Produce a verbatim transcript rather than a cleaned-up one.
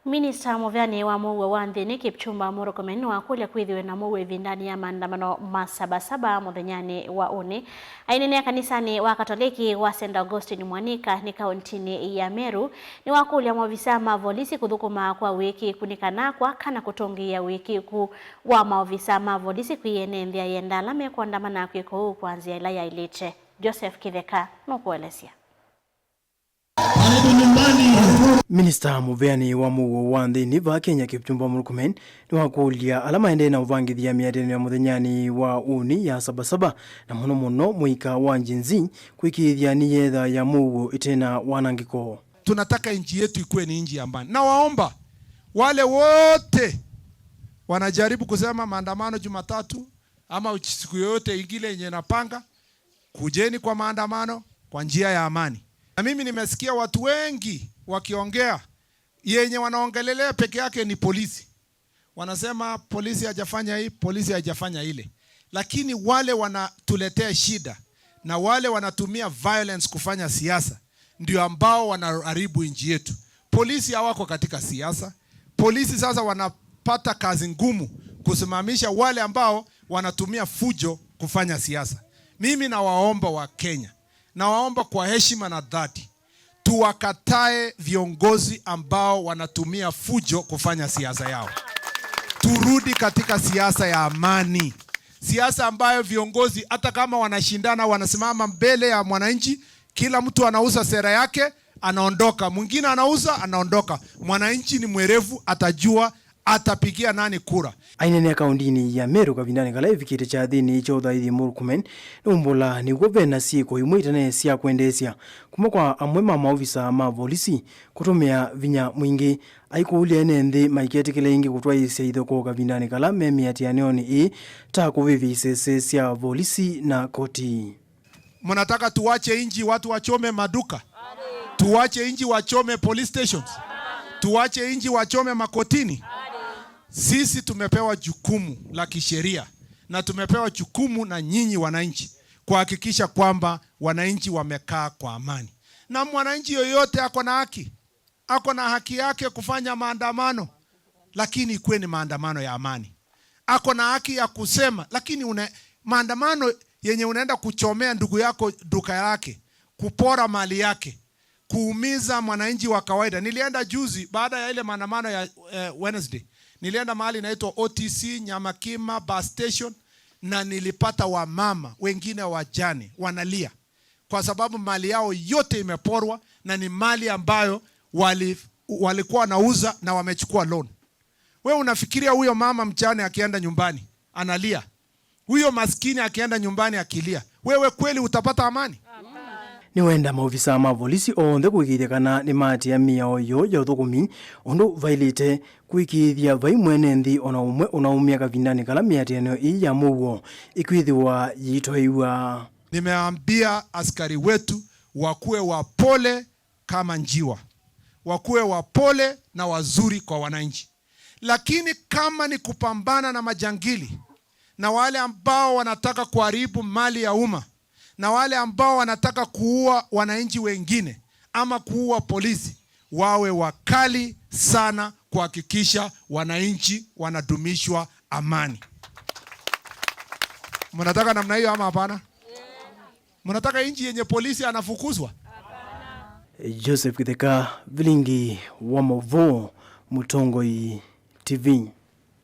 Minista mũveanĩ wa mũuo wa nthĩnĩ Kipchumba Murkomen nĩwakũlya kwĩthĩwe na mũuo ĩvindanĩ ya maandamano ma Saba Saba mũthenyanĩ wa ũnĩ. Aineenea kanisanĩ wa Katoleki wa Saint Augustine Mwanika nĩ kauntinĩ ya Meru, nĩwakũlya maovisa ma volisi kũthũkũma kwa ũĩkĩĩku nĩ kana kwaka na kũtũngĩĩa ũĩkĩĩku wa maovisa ma volisi kwĩ ene nthĩ ayenda ala mekũandamana kwĩka ũu kwa nzĩa ĩla yaĩlĩte. Joseph Kĩtheka nũkũelesya. Minista mũveanĩ wa mũuo wa nthĩnĩ vaa Kenya, Kipchumba Murkomen, nĩwakũlya ala maendee na ũvangĩthya mĩatĩanĩo ya mũthenyanĩ wa ũnĩ ya Saba Saba, na mũno mũno mũika wa Gen Z, kwĩkĩĩthya nĩyetha ya mũuo ĩtena wanangĩko. Tunataka nchi yetu ikuwe ni nchi ya amani. Nawaomba wale wote wanajaribu kusema maandamano Jumatatu ama uch-, siku yoyote ingine yenye napanga, kujeni kwa maandamano kwa njia ya amani. Na mimi nimesikia watu wengi wakiongea, yenye wanaongelelea peke yake ni polisi. Wanasema polisi hajafanya hii, polisi hajafanya ile. Lakini wale wanatuletea shida na wale wanatumia violence kufanya siasa ndio ambao wanaharibu nchi yetu. Polisi hawako katika siasa. Polisi sasa wanapata kazi ngumu kusimamisha wale ambao wanatumia fujo kufanya siasa. Mimi nawaomba wa Kenya, nawaomba kwa heshima na dhati, tuwakatae viongozi ambao wanatumia fujo kufanya siasa yao. Turudi katika siasa ya amani. Siasa ambayo viongozi, hata kama wanashindana, wanasimama mbele ya mwananchi, kila mtu anauza sera yake, anaondoka. Mwingine anauza, anaondoka. Mwananchi ni mwerevu, atajua atapigia nani kura. Aineenea kauntinĩ ya Meru kavindanĩ kala ĩvikĩte kyathĩnĩ kya ũthaithi, Murkomen nĩwaumbũla nĩw'o ve na syĩko imwe itene sya kwendeesya kuma kwa amwe ma maovisa ma volisi kũtũmĩa vinya mwingĩ. Aikũlya ene nthĩ maiketĩkĩle ĩngĩ kũtwaĩĩsya ithokoo kavindanĩ kala me mĩatĩanĩonĩ ĩĩ, ta kũvĩvya isese sya volisi na koti. Mnataka tuwache nchi watu wachome maduka? Tuwache nchi wachome police stations? Tuwache nchi wachome makotini? Sisi tumepewa jukumu la kisheria na tumepewa jukumu na nyinyi wananchi kuhakikisha kwamba wananchi wamekaa kwa amani. Na mwananchi yoyote ako na haki, ako na haki yake kufanya maandamano, lakini ikuwe ni maandamano ya amani. Ako na haki ya kusema, lakini une, maandamano yenye unaenda kuchomea ndugu yako duka yake, kupora mali yake, kuumiza mwananchi wa kawaida. Nilienda juzi baada ya ile maandamano ya, eh, Wednesday. Nilienda mahali inaitwa O T C Nyamakima bus station, na nilipata wamama wengine wajane wanalia kwa sababu mali yao yote imeporwa, na ni mali ambayo wali-, walikuwa wanauza na wamechukua loan. We unafikiria huyo mama mjane akienda nyumbani analia, huyo maskini akienda nyumbani akilia, wewe kweli utapata amani? Nĩwenda maovisa ma volisi onthe kũĩkĩĩthya kana nĩmaatĩĩa mĩao yoo ya ũthũkũmi ũndũ vaĩlĩte, kũĩkĩĩthya vai mwene nthĩ ona ũmwe ũnaumĩa kavindanĩ kala mĩatĩanĩo ĩĩ ya mũuo ĩkwĩthĩwa yĩitwaĩw'a. Nimeambia askari wetu wakuwe wapole kama njiwa, wakuwe wapole na wazuri kwa wananchi. Lakini kama ni kupambana na majangili na wale ambao wanataka kuharibu mali ya umma na wale ambao wanataka kuua wananchi wengine ama kuua polisi, wawe wakali sana kuhakikisha wananchi wanadumishwa amani. Mnataka namna hiyo ama hapana? Mnataka nchi yenye polisi anafukuzwa? Joseph Kĩtheka, vilingi wa maũvoo, Mũtongoi T V.